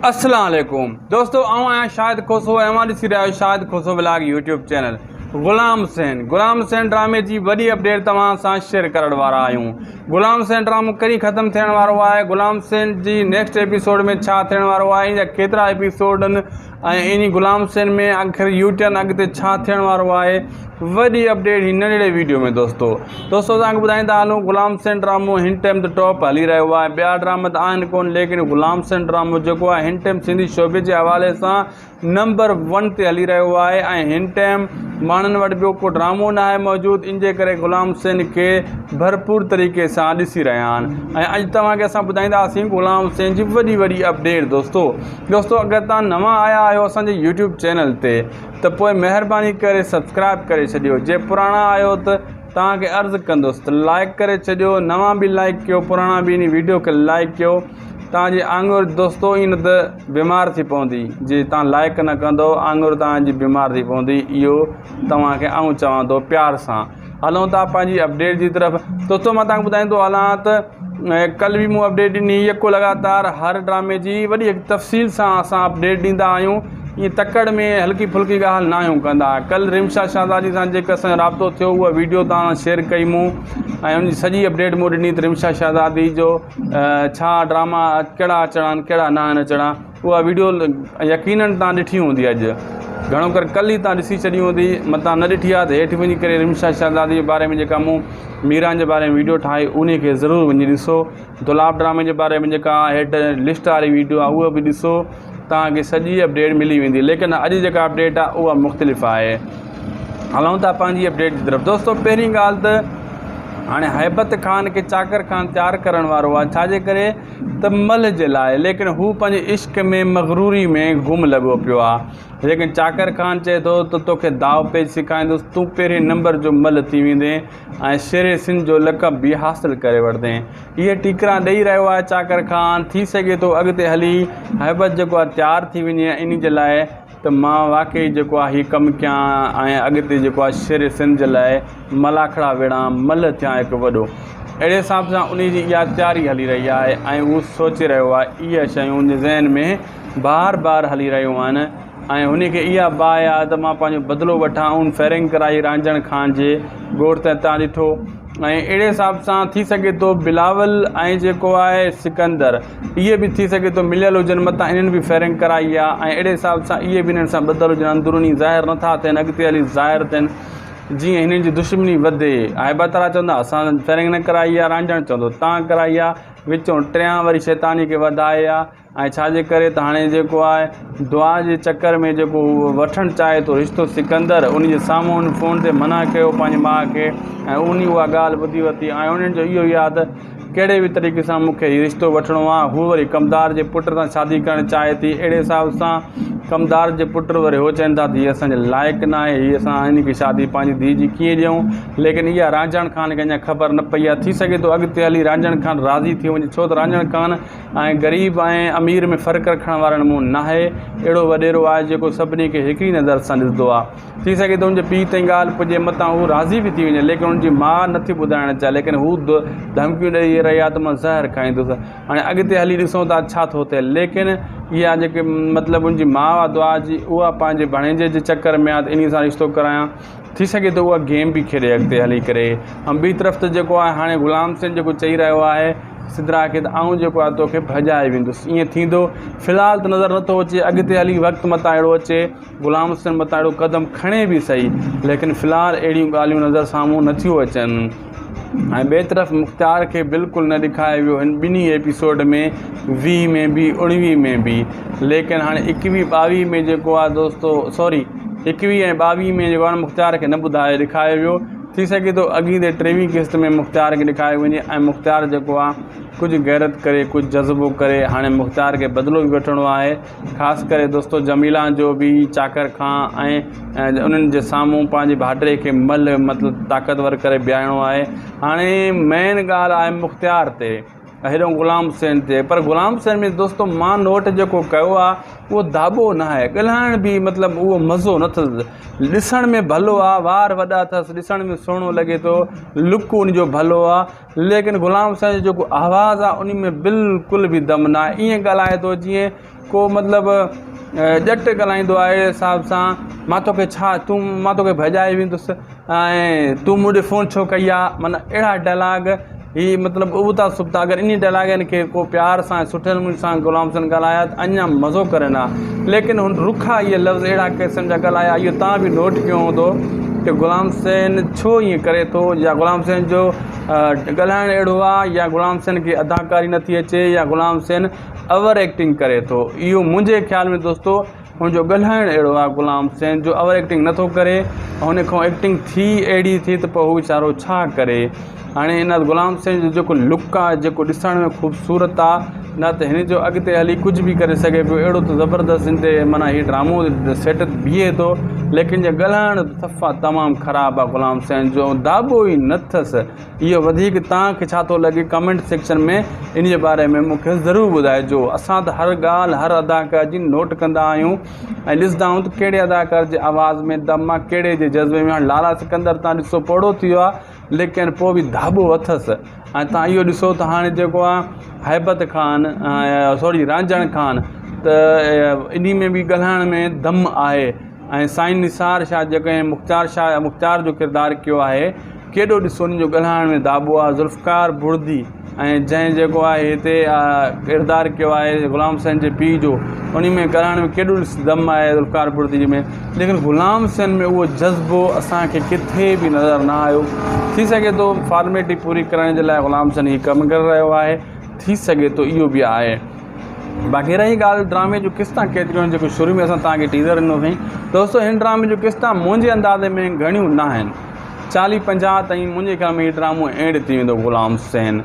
السلام عليڪم دوستو آئون آهيان شاهد کوسو ۽ اوهان ڏسي رهيا آهيو Shahid Khoso vlog YouTube channel. Ghulam Hussain Ghulam Hussain ڊرامي جي وڏي اپڊيٽ توهان سان شيئر ڪرڻ وارا آهيون. غلام حسين ڊرامو ڪڏهن ختم ٿيڻ وارو آهي، غلام حسين جي نيڪسٽ ايپيسوڊ ۾ ڇا ٿيڻ وارو آهي، ان جا ڪيترا ايپيسوڊ آهن ۽ انهي غلام حسين ۾ آخر يو ٽرن اڳتي ڇا ٿيڻ وارو آهي وڏي اپڊيٽ هي ننڍڙي ويڊيو ۾ دوستو دوستو توهان کي ٻڌائيندا هلون غلام حسين ڊرامو هن ٽائيم ته ٽاپ هلي رهيو آهي ٻيا ڊراما ته آهن ڪون ليڪن غلام حسين ڊرامو جيڪو آهي هن ٽائيم سنڌي شعبي جي حوالي سان نمبر ون تي هلي رهيو آهي ۽ هن ٽائيم ماڻهن وٽ ٻيو ڪو ڊرامو نه آهي موجود ان جي ڪري غلام حسين کي ڀرپور طريقي سان ڏسي رهيا آهن ۽ اڄ توهان کي اسان ٻڌائينداسين غلام حسين جي وڏي وڏي اپڊيٽ دوستو دوستو اگر توهان نوان آيا آهيو اسان جي يوٽيوب چينل تي ته پوء مهرباني ڪري سبسڪرائب ڪري ڇڏيو جي پراڻا آهيو ته توهان کي عرض ڪندس ته لائڪ ڪري ڇڏيو نوان به لائڪ ڪيو پراڻا به ان ويڊيو کي لائڪ ڪيو توهان جي آڱر دوستو ائين نه ته بيمار ٿي پوندي جي توهان لائڪ نه ڪندو آڱر توهان جي بيمار ٿي پوندي اهو توهان کي آئون چوان ٿو پيار سان هلون ٿا پنهنجي اپڊيٽ جي طرف دوستو مان توهان کي ٻڌائيندو هلان ته ڪل به مون اپڊيٽ ڏني يڪو لڳاتار هر ڊرامي جي وڏي هڪ تفصيل سان اسان اپڊيٽ ڏيندا آهيون ائين تڪڙ ۾ هلڪي ڦلڪي ڳالهه نه آهيون ڪندا ڪل رمشا شهزادي سان جيڪو اسان جو رابطو ٿيو اها ويڊيو توهان سان شيئر ڪئي مون ۽ ان جي سڄي اپڊيٽ مون ڏني ته رمشا شهزادي جو ڇا ڊراما ڪهڙا اچڻا آهن ڪهڙا نه آهن اچڻا اها ويڊيو يقينن توهان ڏٺي هوندي اڄ گهڻو ڪري ڪل ئي توهان ڏسي ڇڏي هوندي متان نه ڏٺي آهي ته هيٺ وڃي ڪري رمشا شهزادي جي باري ۾ جيڪا مون ميران جي باري ۾ ويڊيو ٺاهي ان کي ضرور وڃي ڏسو دولاب ڊرامي جي باري ۾ جيڪا هيٺ لسٽ واري ويڊيو آهي اها به ڏسو توهان کي سڄي اپڊيٽ ملي ويندي ليڪن اڄ جيڪا اپڊيٽ آهي اها مختلف آهي هلون ٿا پنهنجي اپڊيٽ جي طرف دوستو پهرين ڳالهه ته هاڻي هيبت خان کي چاڪر خان تيار ڪرڻ وارو آهي ڇاجي ڪري ته ملهه جي لاء، ليڪن هو پنهنجي عشق ۾ مغروري ۾ گم لڳو پيو آ. ليڪن چاڪر خان چئي ٿو ته توکي داء پيچ سکائيندس، تون پهرين نمبر جو ملهه ٿي ويندين ۽ شير سنڌ جو لقب به حاصل ڪري وٺندين. اهي ٽيڪران ڏئي رهيو آهي چاڪر خان. ٿي سگهي ٿو اڳتي هلي هيبت جيڪو آ تيار ٿي وڃي انهي جي لاء ته مان واقعي جيڪو آهي هي ڪم ڪيان ۽ اڳتي جيڪو آهي شھر سنڌ جي لاء ملاکڙا وڙهان ملهه ٿيان هڪ وڏو اهڙي حساب سان انهي جي اها تياري هلي رهي آهي ۽ هو سوچي رهيو آهي اهي شيون ان جي ذهن ۾ بار بار هلي رهيون آهن ۽ هن کي اها باهه آهي ته مان پنهنجو بدلو وٺان ان فائرنگ ڪرائي رانجهڻ خان جي ڳوٺ تي تان ڏٺو ۽ اهڙي حساب سان ٿي سگهي ٿو بلاول ۽ جيڪو آهي سڪندر اهي به ٿي سگهي ٿو مليل هجن متان انهن به فائرنگ ڪرائي آهي ۽ اهڙي حساب سان اهي به انهن سان ٻڌل هجن اندروني ظاهر نٿا ٿين اڳتي هلي ظاهر ٿين جيئن هنن جي دشمني وڌي هيبت الله چوندا اسان فائرنگ نه ڪرائي آهي رانجهڻ چوندو تان ڪرائي آهي وچون ٽيان وري شيطاني کي وڌائي آهي ۽ ڇا جي ڪري ته هاڻي جيڪو آهي دعا جي چڪر ۾ جيڪو هو وٺڻ چاهي ٿو رشتو سڪندر ان جي سامهون ان فون تي منع ڪيو پنهنجي ماء کي ۽ انهي اها ڳالهه ٻڌي ورتي ۽ انهن جو اهو ئي آهي ته ڪهڙي به طريقي سان مون کي هي رشتو وٺڻو آهي هو وري ڪمدار جي پٽ سان شادي ڪرڻ چاهي ٿي اهڙي حساب سان ڪمدار جي پٽ وري هو چون ٿا ته هي اسان جي لائق نه آهي هي اسان هن کي شادي پنهنجي ڌيء جي ڪيئن ڏيون ليڪن اها رانجهڻ خان کي اڃا خبر نه پئي آهي ٿي سگهي ٿو اڳتي هلي رانجهڻ خان راضي ٿي وڃي ڇو ته رانجهڻ خان ۽ غريب ۽ امير ۾ فرق رکڻ وارن مون ناهي اهڙو وڏيرو آهي جيڪو سڀني کي هڪڙي نظر سان ڏسندو آهي. ٿي سگهي ٿو ان جي پيء تائين ڳالهه پڄي متان هو راضي به ٿي وڃي ليڪن ان جي ماء نٿي ٻڌائڻ چاهي ليڪن هو ڌمڪيون ڏئي رهي آهي ته مان زهر کائيندس هاڻي اڳتي هلي ڏسون ٿا ڇا ٿو ٿئي ليڪن اها جيڪي مطلب ان جي ماء آهي دعا جي اها پنهنجي ڀاڻيجي جي چڪر ۾ آهي ته انهي سان رشتو ڪرايان ٿي سگهي ٿو اها گيم به کيڏي اڳتي هلي ڪري ۽ ٻي طرف ته جيڪو آهي هاڻي غلام حسين جيڪو چئي رهيو آهي سدرا کي ته آئون جيڪو آهي توکي ڀڄائي ويندس ائين ٿيندو في الحال ته نظر نٿو اچي اڳتي هلي وقت متان اهڙو اچي غلام حسين متان اهڙو قدم کڻي به سهي ليڪن في الحال اهڙيون ڳالهيون نظر سامهون نٿيون اچن ۽ ٻئي طرف مختيار کي بلڪل نه ڏيکاريو ويو هن ٻنهي ايپيسوڊ ۾ 20 ۾ به 19 ۾ به ليڪن هاڻي 21 22 ۾ جيڪو آهي دوستو سوري 21 ۽ 22 ۾ جيڪو آهي مختيار کي نه ٻڌايو ڏيکاريو ويو ٿي سگهي ٿو اڳيندي ٽيويهين قسط ۾ مختيار کي ڏيکاريو وڃي ۽ مختيار جيڪو آ ڪجهه غيرت ڪري ڪجهه جذبو ڪري هاڻي مختيار کي بدلو به وٺڻو آهي خاص ڪري دوستو جميلان جو به چاڪر کان ۽ انهن جي سامهون پنهنجي ڀاٽري کي ملهه مطلب طاقتور ڪري بيهارڻو آهي هاڻي مين ڳالهه آهي مختيار تي هيڏانهن غلام حسين تي پر غلام حسين ۾ دوستو مان نوٽ جيڪو ڪيو آ اهو داٻو نه آهي ڳالهائڻ به مطلب اهو مزو نه اٿس ڏسڻ ۾ ڀلو آ وار وڏا اٿس ڏسڻ ۾ سهڻو لڳي ٿو لڪ ان جو ڀلو آ ليڪن غلام حسين جو جيڪو آواز آ ان ۾ بلڪل به دم نه آهي ائين ڳالهائي ٿو جيئن ڪو مطلب ڄٽ ڳالهائيندو آهي اهڙي حساب سان مان توکي ڇا تون مان توکي ڀڄائي ويندس ۽ تون مون ڏي فون ڇو ڪئي آ معنيٰ اهڙا ڊائلاگ هي مطلب ابتا سبتا اگر انهي ڊائلاگن کي ڪو پيار سان ۽ سٺي نموني سان غلام حسين ڳالهايا ته اڃا مزو ڪرين ها ليڪن هن رکا اهي لفظ اهڙا قسم جا ڳالهايا اهو تان به نوٽ ڪيو هوندو ته غلام حسين ڇو ائين ڪري ٿو يا غلام حسين جو ڳالهائڻ اهڙو آ يا غلام حسين کي اداڪاري نٿي اچي يا غلام حسين اوور ايڪٽنگ ڪري ٿو اهو منهنجي خيال ۾ دوستو هن جو ڳالهائڻ اهڙو آهي غلام حسين جو اوور ايڪٽنگ نٿو ڪري هن کان ايڪٽنگ ٿي اهڙي ٿي ته پوء هو ويچارو ڇا ڪري هاڻي ان غلام حسين جو جيڪو لڪ آهي جيڪو ڏسڻ ۾ خوبصورت آهي نه ته هن جو اڳتي هلي ڪجهه به ڪري سگهي پيو اهڙو ته زبردست هن تي معنيٰ هي ڊرامو سيٽ بيهي ٿو ليڪن جي ڳالهائڻ صفا تمام خراب آهي غلام حسين جو داٻو ئي نه اٿس اهو وڌيڪ توهان کي ڇا ٿو لڳي ڪمينٽ سيڪشن ۾ ان جي باري ۾ مون کي ضرور ٻڌائجو اسان ته هر ڳالهه هر اداڪار جي نوٽ ڪندا آهيون ۽ ڏسندا آهيون ته ڪهڙي اداڪار جي آواز ۾ دم آهي ڪهڙي جي جذبي ۾ هاڻي لالا سڪندر تان ڏسو پوڙهو ٿي ويو آهي ليڪن پوء به ڌاٻو اٿس ۽ تان اهو ڏسو ته هاڻي جيڪو آهي هيبت خان سوري رانجهڻ خان ته انهي ۾ به ڳالهائڻ ۾ دم آهي ۽ سائين نثار شاهه جيڪو ۽ مختيار شاهه مختيار جو ڪردار ڪيو آهي ڪيڏو ڏسو ان جو ڳالهائڻ ۾ داٻو آهي ذوالفقار بڙدي ۽ جنهن جيڪو آهي هتي ڪردار ڪيو آهي غلام حسين جي پيء جو ان ۾ ڳالهائڻ ۾ ڪيڏو ڏس دم آهي ذوالفقار بڙدي جي ۾ ليڪن غلام حسين ۾ اهو جذبو اسانکي ڪٿي به نظر نه آيو ٿي سگهي ٿو فارميلٽي پوري ڪرڻ جي لاء غلام حسين هي ڪم ڪري رهيو آهي ٿي سگهي ٿو اهو به آهي باقي رهي ڳالهه ڊرامي جون قسطان ڪيتريون آهن جيڪو شروع ۾ اسان توهان کي ٽيزر ڏنو سين دوستو هن ڊرامي جون قسطان منهنجي اندازي ۾ گهڻيون نه آهن چاليهه پنجاهه تائين منهنجي خيال ۾ هي ڊرامو اينڊ ٿي ويندو غلام حسين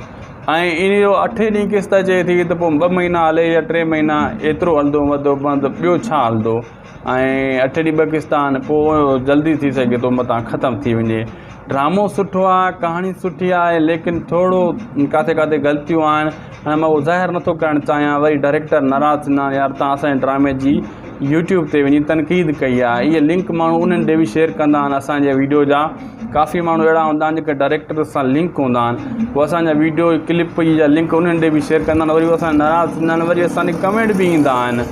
۽ ان جو اٺين ڏينهن قسط اچي ٿي ته پوء ٻه مهينا هلي يا ٽي مهينا ايترو هلندو وڌو بند ٻيو ڇا هلندو ۽ اٺ ڏينهن ٻه قسط آهن پوء جلدي ٿي سگهي ٿو متان ختم ٿي وڃي ڊرامو سٺو آهي ڪهاڻي سٺي آهي ليڪن ٿورو ڪاٿي ڪاٿي غلطيون آهن ۽ مان اهو ظاهر نٿو ڪرڻ چاهيان وري ڊائريڪٽر ناراض ٿيندا آهن يار تان اسانجي ڊرامي جي يوٽيوب تي وڃي تنقيد ڪئي آهي اهي لنڪ ماڻهو انهن ڏي به شيئر ڪندا آهن اسانجي ويڊيو جا ڪافي ماڻهو اهڙا هوندا آهن جيڪي ڊائريڪٽر سان لنڪ هوندا آهن هو اسانجا ويڊيو ڪلپ جا لنڪ انهن ڏي به شيئر ڪندا آهن وري هو اسان ناراض ٿيندا آهن وري اسان ڏي ڪمينٽ به ايندا آهن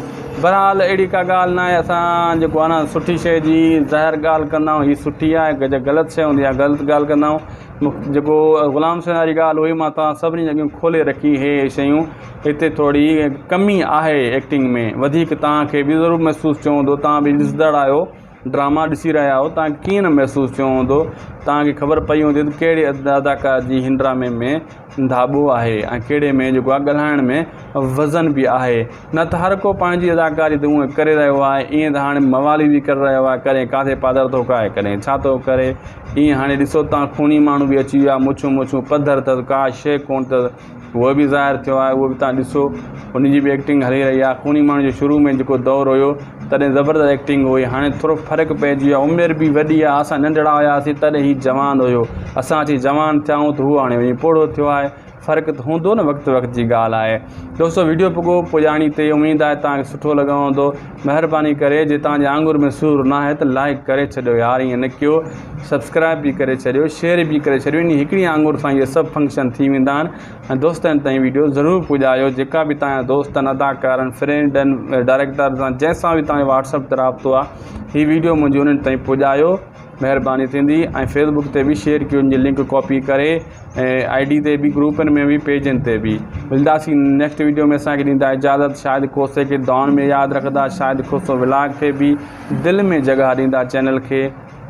بهرحال اهڙي ڪا ڳالهه ناهي اسان جيڪو آهي نه سٺي شيء جي ظاهر ڳالهه ڪندا آهيون هي سٺي آهي جي غلط شيء هوندي آهي غلط ڳالهه ڪندا آهيون جيڪو غلام حسين واري ڳالهه هئي مان توهان سڀني جي اڳيان کولي رکي هي شيون هتي ٿوري ڪمي آهي ايڪٽنگ ۾ وڌيڪ توهان کي به ضرور محسوس ٿيو هوندو توهان به ڏسندڙ آهيو ڊراما ڏسي رهيا آهيو توهان کي ڪيئن نه محسوس ٿيو هوندو توهان کي خبر پئي هوندي ته ڪهڙي اداڪار جي هن ڊرامي ۾ ڌاٻو آهي ۽ ڪهڙي ۾ جيڪو آهي ڳالهائڻ ۾ وزن به آهي نه ته هر ڪو پنهنجي اداڪاري ته اونئن ڪري رهيو آهي ائين ته هاڻي موالي به ڪري رهيو آهي ڪڏهن ڪاٿي پادر ٿو ڪاهي ڪڏهن ڇا ٿو ڪري ائين هاڻي ڏسو تان خوني ماڻهو به اچي ويا مڇون مڇون پڌر اٿس ڪا شيء ڪونه اٿس اهو به ظاهر ٿيو آهي اهو به تان ڏسو ان جي به ايڪٽنگ هلي رهي آهي خوني ماڻهو جو شروع ۾ جيڪو دور هيو تڏهن زبردست ايڪٽنگ هئي هاڻي ٿورو فرق پئجي ويو آهي عمر به وڏي آهي اسان ننڍڙا هياسين تڏهن هي جوان هيو اسان اچي جوان ٿيا آهيون ته هو هاڻي وڃي پوڙهو ٿيو آهي فرق ته هوندو نه وقت وقت جي ڳالهه آهي دوستو ويڊيو پڳو پڄاڻي تي اميد آهي توهان کي سٺو لڳو هوندو مهرباني ڪري جي توهان جي آڱر ۾ سور نه آهي ته لائڪ ڪري ڇڏيو يار ائين نه ڪيو سبسڪرائب به ڪري ڇڏيو شيئر به ڪري ڇڏيو انهي هڪڙي آڱر سان اهي سڀ فنڪشن ٿي ويندا آهن ۽ دوستن تائين ويڊيو ضرور پڄايو جيڪا به توهان جا دوست آهن اداڪار آهن فرينڊ آهن ڊائريڪٽرز آهن جنهن سان به توهان جو واٽس اپ تي رابطو آهي هي ويڊيو منهنجي انهن تائين پڄايو مهرباني ٿيندي ۽ فيس بڪ تي به شيئر ڪيو ان جي لنڪ ڪاپي ڪري ۽ I D تي به گروپن ۾ به پيجن تي به ملداسين نيڪسٽ ويڊيو ۾ اسان کي ڏيندا اجازت شاهد کوسي کي دعائن ۾ ياد رکندا شاهد کوسو ولاگ کي به دل ۾ جڳهه ڏيندا چينل کي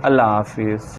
الله حافظ.